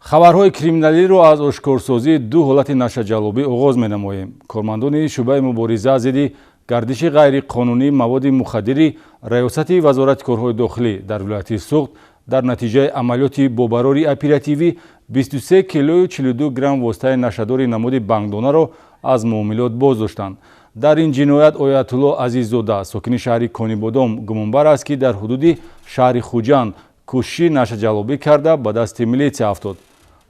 Хабарҳои криминалиро аз ошкорсозии ду ҳолати нашаҷаллобӣ оғоз менамоем. Кормандони шӯъбаи мубориза зидди гардиши ғайриқонунии маводи мухаддири раёсати вазорати корҳои дохилӣ дар вилояти Суғд дар натиҷаи амалиёти бобарори оперативӣ 23 килою 42 грамм воситаи нашадори намуди бангдонаро аз муомилот боз доштанд. Дар ин ҷиноят Оятулло Азиззода, сокини шаҳри Конибодом, гумонбар аст, ки дар ҳудуди шаҳри Хуҷанд кӯшиши нашаҷаллобӣ карда ба дасти милитсия афтод.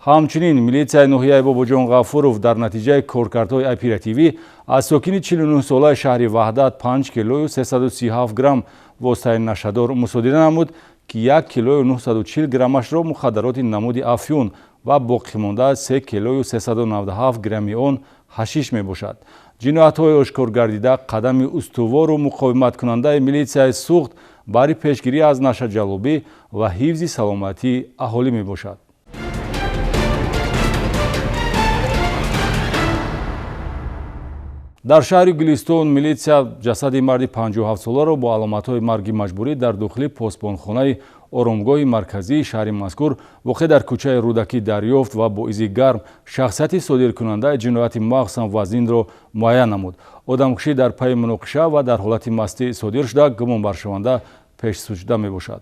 Ҳамчунин милитсияи ноҳияи Бобоҷон Ғафуров дар натиҷаи коркардҳои оперативӣ аз сокини 49-солаи шаҳри Ваҳдат 5 килою 337 грамм воситаи нашадор мусодира намуд, ки 1 килою 940 граммашро мухаддароти намуди афюн ва боқимонда 3 килою 397 грамми он ҳашиш мебошад. Ҷиноятҳои ошкор гардида қадами устувору муқовиматкунандаи милитсияи Суғд барои пешгирӣ аз нашаҷаллобӣ ва ҳифзи саломатии аҳолӣ мебошад. Дар шаҳри Гулистон милитсия ҷасади марди 57-соларо бо аломатҳои марги маҷбурӣ дар дохили посбонхонаи оромгоҳи марказии шаҳри мазкур воқеъ дар кӯчаи Рӯдакӣ дарёфт ва бо изи гарм шахсияти содиркунандаи ҷинояти махсусан вазнинро муайян намуд. Одамкушӣ дар пайи муноқиша ва дар ҳолати мастӣ содир шуда, гумонбаршаванда пешсуҷда мебошад.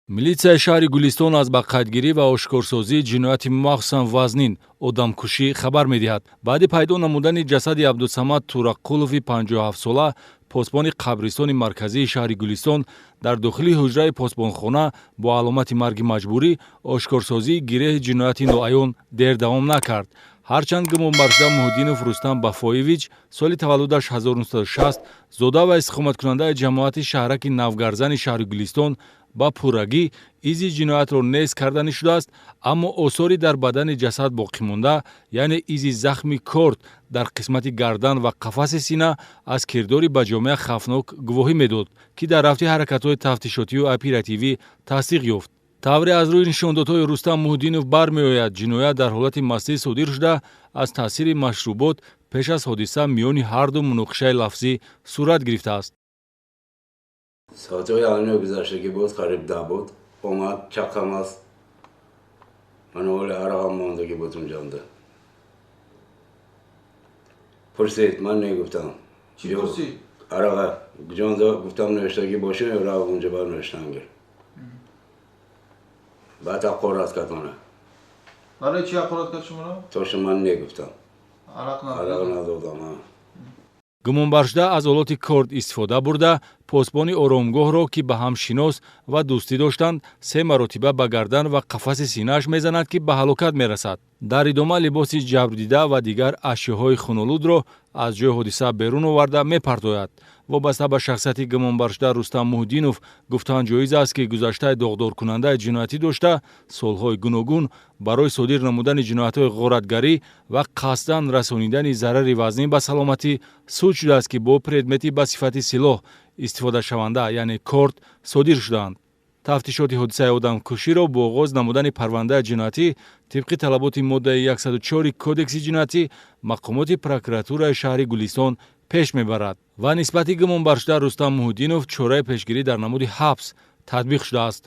Милитсияи шаҳри Гулистон аз ба қайдгирӣ ва ошкорсозии ҷинояти махсусан вазнин одамкушӣ хабар медиҳад. Баъди пайдо намудани ҷасади Абдусамад Тураққулови 57-сола, посбони қабристони марказии шаҳри Гулистон, дар дохили ҳуҷраи посбонхона бо аломати марги маҷбурӣ, ошкорсозии гиреҳи ҷинояти ноаён дер давом накард. Ҳарчанд гумонбаршуда Муҳиддинов Рустам Бафоевич, соли таваллудаш 1960, зода ва истиқоматкунандаи ҷамоати шаҳраки Навгарзани шаҳри Гулистон, ба пуррагӣ изи ҷиноятро нест карданӣ шудааст, аммо осори дар бадани ҷасад боқӣ монда, яъне изи захми корд дар қисмати гардан ва қафаси сина, аз кирдори ба ҷомеа хавфнок гувоҳӣ медод, ки дар рафти ҳаракатҳои тафтишотию оперативӣ тасдиқ ёфт. Тавре аз рӯи нишондодҳои Рустам Муҳиддинов бармеояд, ҷиноят дар ҳолати мастӣ содир шуда, аз таъсири машрубот пеш аз ҳодиса миёни ҳарду муноқишаи лафзӣ сурат гирифтааст. Соатҳои алниё гузаштагӣ буд, қариб 10 буд. Омад, чаққам аст. Ман ҳоли арақам мондагӣ буд унҷонда. Пурсид, ман негуфтам. Чӣ пурсид? Арақа. Ҷонда гуфтам навиштагӣ бошем, рав унҷа бар навиштан гир. Баъд ҳақорат кард мана. Барои чӣ ҳақорат кард шуморо? Тоша ман негуфтам. Арақ надодам. Арақ надодам, ҳа. Гумонбаршуда аз олоти корд истифода бурда, посбони оромгоҳро, ки ба ҳам шинос ва дӯстӣ доштанд, се маротиба ба гардан ва қафаси синааш мезанад, ки ба ҳалокат мерасад. Дар идома либоси ҷабрдида ва дигар ашёҳои хунолудро аз ҷои ҳодиса берун оварда мепартояд. Вобаста ба шахсияти гумонбаршуда Рустам Муҳиддинов гуфтан ҷоиз аст, ки гузаштаи доғдоркунандаи ҷиноятӣ дошта, солҳои гуногун барои содир намудани ҷиноятҳои ғоратгарӣ ва қасдан расонидани зарари вазнин ба саломатӣ суд шудааст, ки бо предмети ба сифати силоҳ истифодашаванда, яъне корд, содир шудаанд. Тафтишоти ҳодисаи одамкуширо бо оғоз намудани парвандаи ҷиноятӣ тибқи талаботи моддаи 104 Кодекси ҷиноятӣ мақомоти прокуратураи шаҳри Гулистон пеш мебарад ва нисбати гумонбаршуда Рустам Муҳиддинов чораи пешгирӣ дар намуди ҳабс татбиқ шудааст.